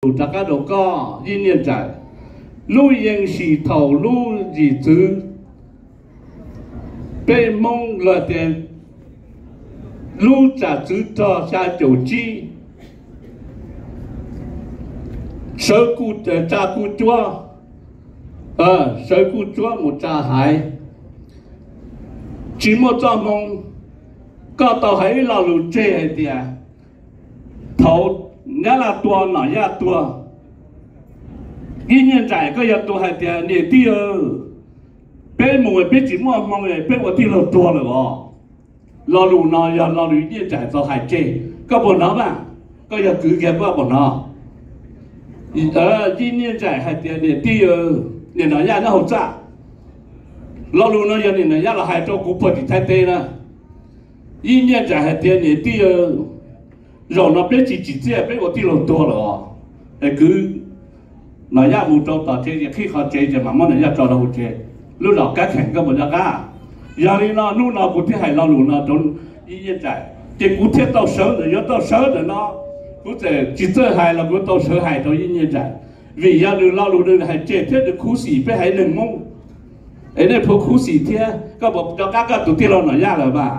lus rov qab rau koj Yij Nyiaj Nraim. Lub yees sim thaum lub zim txwv, peb Hmoob lawv tias lub tsam txwv rog xya caum tsib, sawv kuj tsa kuj cuab, sawv kuj cuab mus tsa haiv. Tsis muaj txoj hmoo, koj tau hais ib lo lus tseg hais tias thaum Nyab Laj tua Nom Yaj tuag, Yij Nyiaj Nraim koj yog tus hais tias niam tij, peb mus peb tsis muaj hmoo, peb ua tij laug tuag lawm os. Lo lus no yog lo lus Yij Nyiaj Nraim tau hais tseg, koj puas hnov mas? Koj yog kwv kiag koj puas hnov? Yij Nyiaj Nraim hais tias niam tij, niam Nom Yaj nyob hauv txaj. Lo lus no yog niam Nom Yaj los hais rau kuv puag tim Thaib teb na. Yij Nyiaj Nraim hais tias niam tij, zaum no peb tsis tsim txiaj, peb ua tij laug tuag lawm os. Es kwv Nom Yaj mus rau tom tsev ces qhib qhov tsev ces mam muab Nom Yaj tso rau hauv tsev. Lub zos Kab Kheem koj puas nco qab? Yog li no hnub no kuv thiaj hais lo lus no rau Yij Nyiaj Nraim ces kuv thiaj tau sawv ntawm, yuav tau sawv ntawm no. Kuv txawm tsis txawj hais los kuv tau sawv hais rau Yij Nyiaj Nraim, vim yog nws lo lus nws hais tseg thiab nws khuv xim peb haiv neeg Hmoob. Es nej puas khuv xim thiab? Koj puas nco qab koj tus tij laug Nom Yaj lawm mas?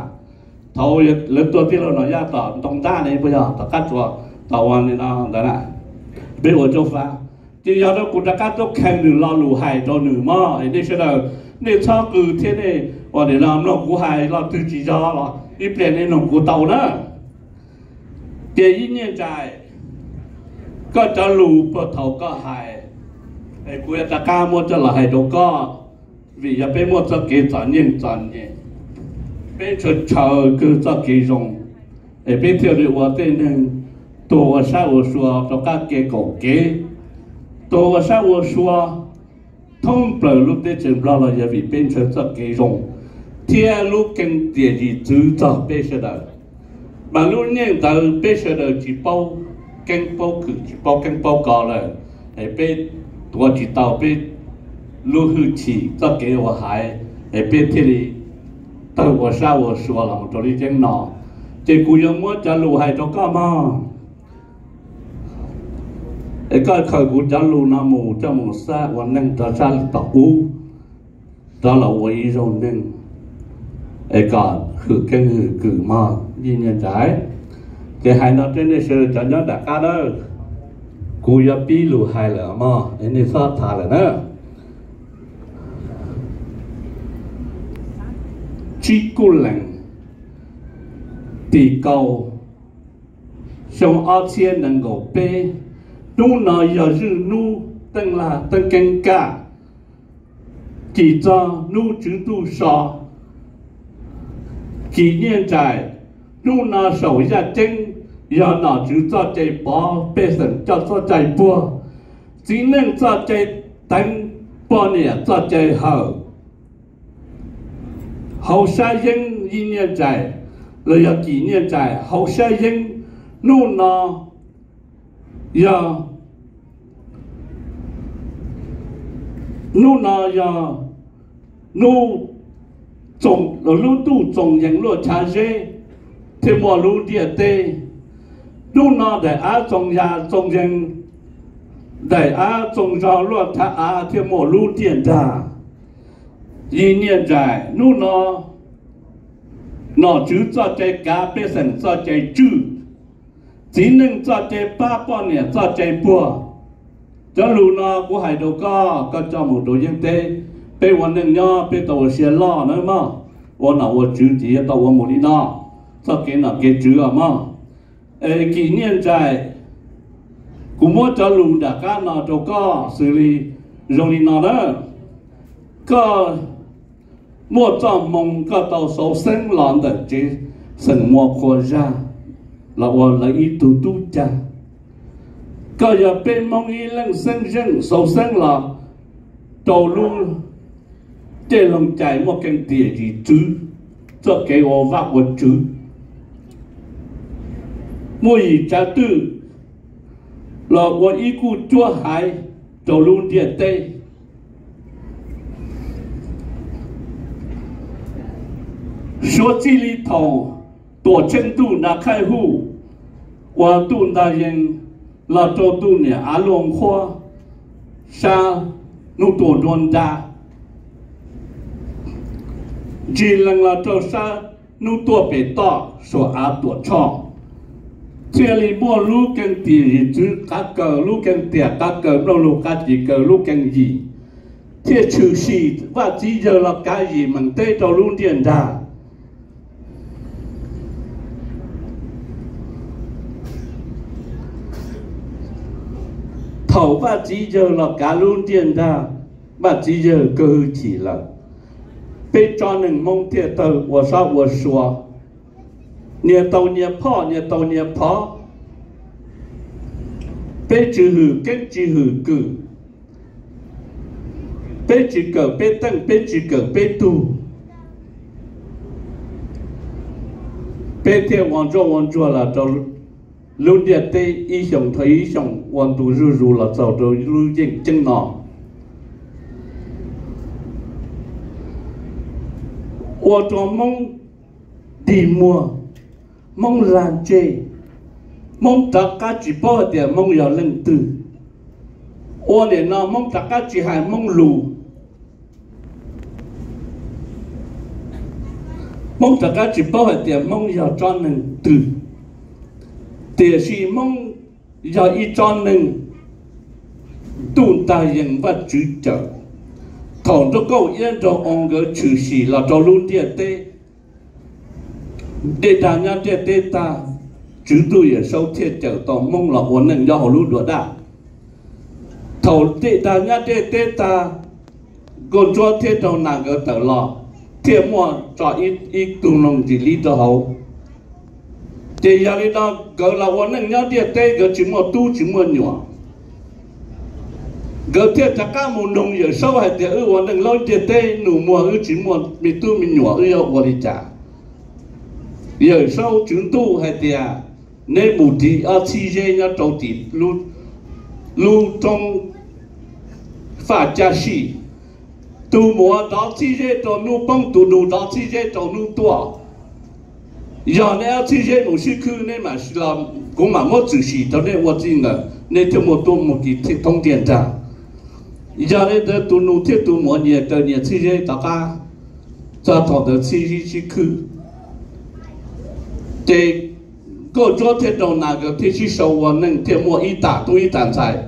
Thaum lawv tua tij laug Nom Yaj tom ntoo ntab ne puas yog tom qab tsuas, tom ua li no ntawd na, peb ua tsaub fab. Ces yog rau kuv rov qab tuaj kheev nws lo lus hais rau nws mog. Es nej sawv daws, nej txhob qw thiab nej ua nim no mloog kuv hais lo twg tsis yog los ib pliag nej nug kuv tau na. Ces Yij Nyiaj Nraim, koj cov lus puag thaum koj hais, es kuv yuav rov qab muab coj los hais rau koj, vim yog peb muaj txoj kev txom nyem txom nyem, peb ntshaw ntshaw kawg txoj kev zoo, es peb thiaj li ua tej neeg tuag ua sab ua sua rau qab kev kaum kev, tuag ua sab ua sua thoob plaws lub teb chaws Nplog los yog vim peb ntshaw txoj kev zoo thiab lub keeb tiam yim txwv txog peb sawv daws. Mas lub nyeej ntawd peb sawv daws tsis paub keeb paub kwm, tsis paub keeb paub kos lawm, es peb tuav tsis tau peb lub hwj chim txoj kev ua haiv, es peb thiaj li tawg ua sab ua sua los mus rau li ceeb no. Ces kuv yuav muab cov lus hais rau koj mog, es koj khaws kuv cov lus no mus coj mus xab ua neej rov sab tom ub, rov los ua ib zaug neeg, es kom hwm keeb hwm kwm mog Yij Nyiaj Nraim. Ces hais no rau nej sawv daws cov nyob nram qab na, kuv yuav pib lus hais lawm mog, es nej txhob tham lawm na. Tsib Kuj Lees, tim kaum, xyoo ob txhiab nees nkaum peb, hnub no yog zwj hnub teej lag teeb keeb kaj, cim txog hnub tswv ntuj so. Kim Nyiaj Nraim, hnub no saum yaj ceeb yog nom tswv txoj cai pov, pej xeem coj txoj cai puag, txiv neej txoj cai teev, poj niam txoj cai hawm. Hauv sab yeeb Yij Nyiaj Nraim los yog Kim Nyiaj Nraim hauv sab yeeb, hnub no yog, hnub no yog hnub, lub ntuj txoos yees luaj chav zeb thiaj muaj lub ntiaj teb. Hnub no daim av txoos ya txoos yees, daim av txoos zog luaj chav av thiaj muaj lub ntiaj nrag. Yij Nyiaj Nraim, hnub no nom tswv txoj cai kav, pej xeem txoj cai tswj, txiv neej txoj cai pab, poj niam txoj cai puag. Cov lus no kuv hais rau koj, koj coj mus rau yeeb teb. Peb ua neej nyob peb tau ua siab loj nawb mog, ua nom ua tswv ces yuav tau ua mus li no, txoj kev nom kev tswv os mog. Es Kim Nyiaj Nraim, kuv muab cov lus nram qab no rau koj xws li zoo li no na. Koj muaj txoj hmoo koj tau xauv xeeb los ntawm tsev xeem Muas Qhua Zaj los ua lawv ib tug tub cag. Koj yog peb Hmoob ib leej xeeb zeej xauv xeeb los rau lub caij loog cai muaj keeb tiam yim tswv, txoj kev ua vaj ua tswv, muaj yim tsav twj los ua ib kuj cuab haiv rau lub ntiaj teb. Suav txij li thaum Tuam Tsheej Ntuj Nas Khaij Huj ua ntuj ntag yees los rau ntuj niam av luaj nqhuab, sab hnub tuaj nruab nrab, ntsis lees los rau sab hnub tuaj pem toj suas av tuam tshoj, thiaj li muaj lub keeb tim yim txwv qab kaws, lub keeb tiam qab kaws, nplooj lug qab ci kaws, lub keeb yim, thiaj tshwm sim Vaj Txiv Yawg los kav yim meem teb rau lub ntiaj nrag. Thaum Vaj Txiv Yawg los kav lub ntiaj nrag, Vaj Txiv Yawg kawg hwj chim lawm, peb tsob neeg Hmoob thiaj tawg ua sab ua sua, nyias tau nyias phoj, nyias tau nyias phov. Peb tsis hwm keeb tsis hwm kwm, peb tsis kawm peb teej, peb tsis kawm peb tug, peb thiaj ua ntsoj ua ntsuag los rau lub ntiaj teb ib xyoos dhau ib xyoos ua ntu zuj zus los txog rau lub yeej ceeb no, ua rau Hmoob dig muag, Hmoob lag ntseg, Hmoob rov qab tsis paub hais tias Hmoob yog leej twg. Ua nim no Hmoob rov qab tsis hais Hmoob lus, Hmoob rov qab tsis paub hais tias Hmoob yog tsob neeg twg, tiam sis Hmoob yog ib tsob neeg ntuj tag yees Vaj Tswv cawm. Thaum nraug Kauj Iab nraug Oo nkawd tshwm sim los rau lub ntiaj teb, dej dag nyab ntiaj teb tag, Tswv Ntuj Yawm Saub thiaj cawm tau Hmoob los ua neej nyob hauv lub duav daj. Thaum dej dag nyab ntiaj teb tag, Nkauj Ntsuab thiab Nraug Nas nkawd tawm los, thiaj muaj tso ib tug noog ntsis li rau hauv. Ces yog li no nkawd los ua neej nyob ntiaj teb nkawd tsis muaj tub tsis muaj nyuam. Nkawd thiaj rov qab mus noog Yawm Saub hais tias, wb ua neej laub ntiaj teb nus muag wb tsis muaj me tub me nyuam wb yuav ua li cas? Yawm Saub Tswv Ntuj hais tias, neb mus tiv ob txhib zeb nyob rau tim lub roob Faj Cab Sij. Tus muam dov txhib zeb rau hnub poob, tus nus dov txhib zeb rau hnub tuaj. Yog neb ob txhib zeb mus sib khwb, neb mam, kuv mam muab txwm sim rau neb ua txij nkawm, neb thiaj muaj tub muaj ki thoob ntiaj nrag. Yog li ntawd tus nus thiab tus muam nyias raws nyias txhib zeb rov qab, txog thaum ntawd txhib zeb sib khwb. Ces Nkauj Ntsuab thiab Nraug Nas nkawd thiaj sib sau ua neej thiaj muaj ib tag tub ib tag ntxhais.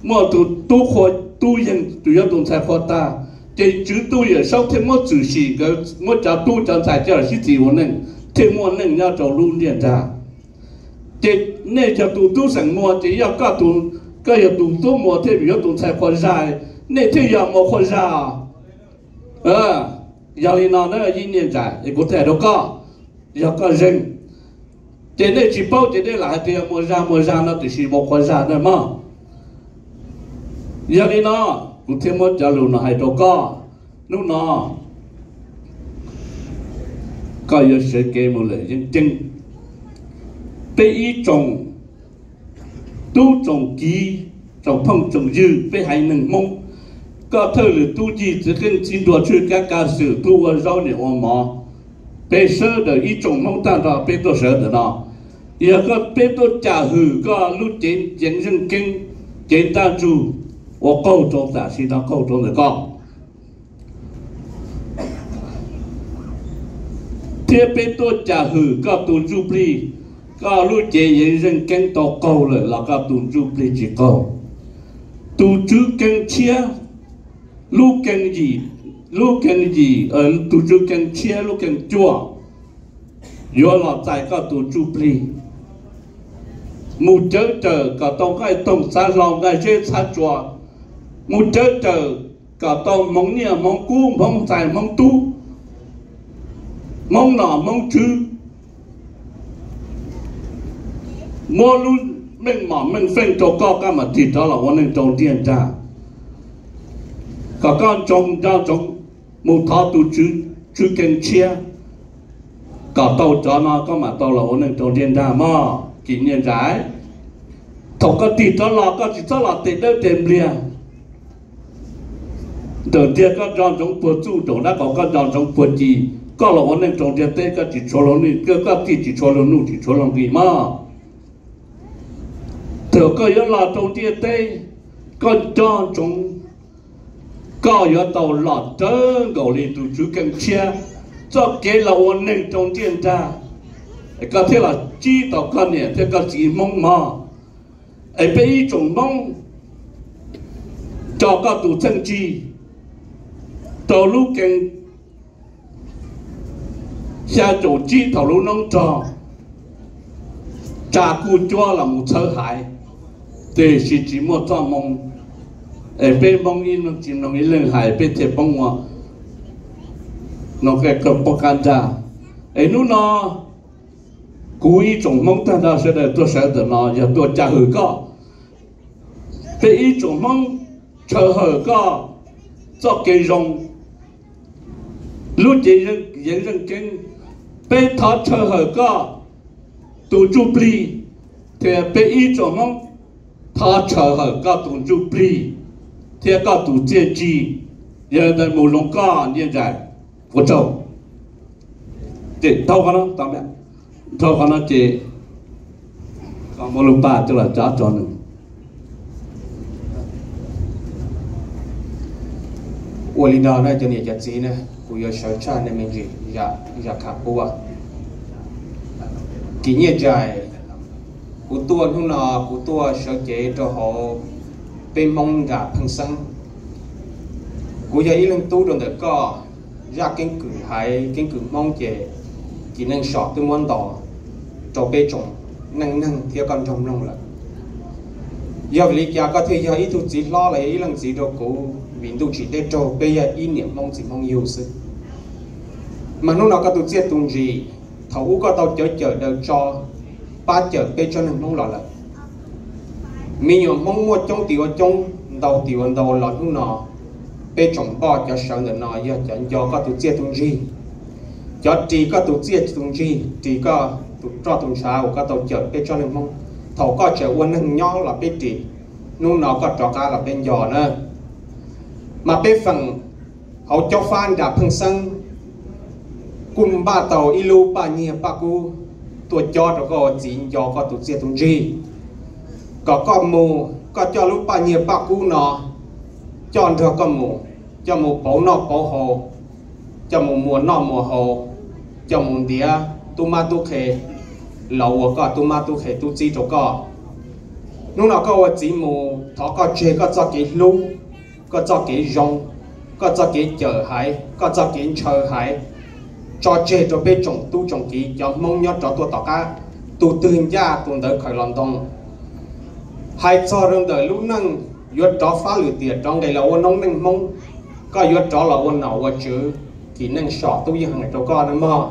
Muaj tus tub qhua, tub yeej tus yuav tus ntxhais qhua tag, ces Tswv Ntuj Yawm Saub thiaj muab txwm sim nkawd muab cov tub cov ntxhais coj los sib txis ua neej thiaj muaj neej nyob rau lub ntiaj nrag. Ces nej yog tus tub xeem muas ces yog koj, koj yog tus tub muas thiaj yuav tus ntxhais qhua zag, nej thiaj yog muas qhua zag. Yog li no na Yeej Niaj Ntsais, es kuv thaij rau koj, yog koj zeeg, ces nej tsis paub ces nej lam hais tias yog muas zag muas zag no tiam sis muas qhua zag na mog. Yog li no kuv thiaj muab cov lus no hais rau koj. Hnub no koj yuav sawv kev mus lawm yeeb ceeb. Peb ib tsoom tub tsoom kiv, tsoom phooj tsoom ywg, peb haiv neeg Hmoob, koj thawj lwm tub yig txiv qeej txiv nruas tswj kab kav xwm tub ua zaub niam ua mov, peb sawv daws ib tsoom Hmoob tag nrho peb tuaj sawv ntawm no. Yog koj peb tuaj cam hwm koj lub cev yeev zeej keeb, cev ntaj ntsug ua qaug rau tam sim no qaug rau ntawm koj, thiab peb tuaj cam hwm koj tus ntsuj plig, koj lub cev yeev zeej keeb tau qaug lawm los koj tus ntsuj plig tsis qaug. Tus tswv keeb tshiab, lub keeb yim, lub keeb yim, tus tswv keeb tshiab lub keeb cuaj yuav los txais koj tus ntsuj plig mus cawv cawm kom tau nqaij toog txhav hlau nqaij zeb txhav tsua, mus cawv cawm kom tau hmoov nyiaj hmoov kub hmoov ntxhais hmoov tub, hmoov nom hmoov tswv, muab lub meej mom meej feej rau koj, koj mam tig rov los ua neej rau ntiaj nrag. Kom koj nco ntsoov mus thov tus tswv keeb tshiab kom tau cov no koj mam tau los ua neej rau ntiaj nrag mog Kim Niaj Ntsais. Thaum koj tig rov los koj tsis txhob los tes dawb tes npliag. Ntawm tiag koj nco ntsoov puag txuj, nraum dab qau koj nco ntsoov puag ci, koj los ua neej rau ntiaj teb koj tsis tshuav luag nij, koj thiaj tsis tshuav luag nuj tsis tshuav luag nqi mog. Thaum koj yuav los rau ntiaj teb, koj nco ntsoov koj yuav tau los rawv nkaus li tus Tswv Keeb Tshiab txoj kev los ua neeg rau ntiaj nrag, koj thiaj los ntsib tau koj niam thiab koj txiv Hmoob mog. Es peb ib tsoom Hmoob, nco koj tus txheej tsig rau lub Keeb xya caum tsib thaum lub noob rog, tsa kuj cuab los mus txhawb haiv, tiam sis tsis muaj txoj moo, es peb Hmoob ib leeg tsis mloog ib leeg hais peb thiaj poob ua, no, poob qab nrag. Es hnub no kuv ib tsoom Hmoob tag nrho sawv daws tuaj sawv ntawm no yog tuaj ca hwm koj. Peb ib tsoom Hmoob, ntshaw hawm koj txoj kev zoo, lub cev yeeb zeej keeb. Peb thov ntshaw hawm koj tus ntsuj plig, thiab peb ib tsoom Hmoob thov ntshaw hawm koj tus ntsuj plig thiab koj tus txiaj ntsig, yog li ntawd mus zoo koj Nyiaj Ntsais. Ua tsaug. Ces dhau qhov no, dhau qhov no ces koj muab lub paj coj los tso rau nws. Ua li no na cov niam cov txiv na, kuv yuav sawv tshaj nej me ntsis zaj khav puab. Kis Nyiaj Ntsais, kuv tuaj hnub no kuv tuaj sawv cev rau hauv peb Hmoob nram Pheej Xeeb. Kuv yog ib leeg tub rau ntawm koj, zaj keeb kwm haiv keeb kwm Hmoob ces Kis Neej Som twb muab ntos rau peb tsoom neej neeg thiab koj nrog mloog lawm. Yog vim li cas koj thiaj yog ib tug txiv hlob los yog ib leej txiv rau kuv? Vim ntuj tsim teb raug peb yog ib niam Hmoob txiv Hmoob yug xwb. Mas hnub no koj tus txiaj tus ntsig, thaum ub koj tau cawm cawm daws tso pab cawm peb tsoom neeg Hmoob los lawm. Me nyuam Hmoob muaj coob tim ua coob, ntau tim ua ntau los hnub no peb tsoom npoj cov sawv ntawm no yog cov nco koj tus txiaj tus ntsig, cov ris koj tus txiaj tus ntsig, ris koj tus roj tus ntshav uas koj tau cawm peb tsoom neeg Hmoob. Thaum koj tseem ua neeg nyob los peb ris, hnub no koj rov qab los peb nco na. Mas peb feem hauv Cob Fab nram Pheej Xeeb kuj npaj tau ib lub paj nyiag paj kub tuaj cob rau koj ua txiv nco koj tus txiaj tus ntsig, kom koj mus koj coj lub paj nyiag paj kub no coj nrog koj mus, coj mus pauv noj pauv haus, coj mus muas noj muas haus, coj mus ntiav tub mab tub qhe los ua koj tub mab tub qhe tub txib rau koj. Hnub no koj ua txiv mus thov koj tseg koj txoj kev hlub, koj txoj kev zoo, koj txoj kev cawm haiv, koj txoj kev ntshaw haiv, tso tseg rau peb tsoom tub tsoom kiv cov Hmoob nyob rov tuaj tom qab, tus twg ncaj tus ntawd khaws los ntoo. Hais txog rau ntawm lub neej yuav rov fab lwm tiam rov nqis los ua noob neej Hmoob, koj yuav rov los ua nom ua tswv, Kis Neej Som tub yeej hais rau koj na mog.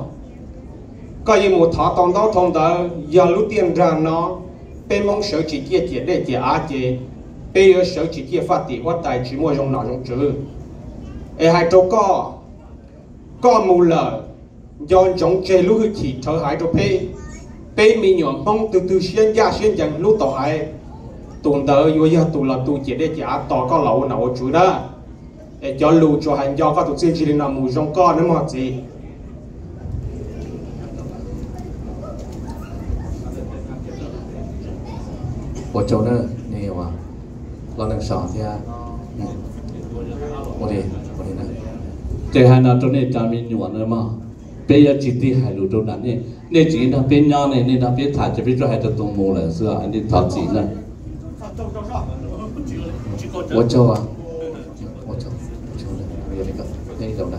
Koj yeej mus thov tau ntaub thau ntawv, yog lub tiaj nrag no peb Hmoob sawv tsis ciaj ciam dej ciam av ces peb yuav sawv tsis ciaj faj tim huab tais tsis muaj zoo nom zoo tswv. Es hais rau koj, koj mus lawm, nco ntsoov tseg lub hwj chim rhawv haiv rau peb. Peb me nyuam Hmoob twg twg siab ncaj siab ncees hlub tau haiv, tus ntawd yuav yog tus los tu ciam dej ciam av tos koj los ua nom ua tswv na. Es cov lus tsuas hais nco koj tus txiaj ntsig li no mus zoo koj nawb mog txiv. Ua tsaug na, nej ua los neeg so thiab. Ua li, ua li na. Ces hais no rau nej cov me nyuam na mog, peb yuav tsis tig hais lus rau nram nej, nej tseem nrog peb nyob ne, nej nrog peb tham ces peb tsuas hais rau tus mus lawm xwb, nej thov txim na. Ua tsaug, ua tsaug, ua tsaug, nej zaum na.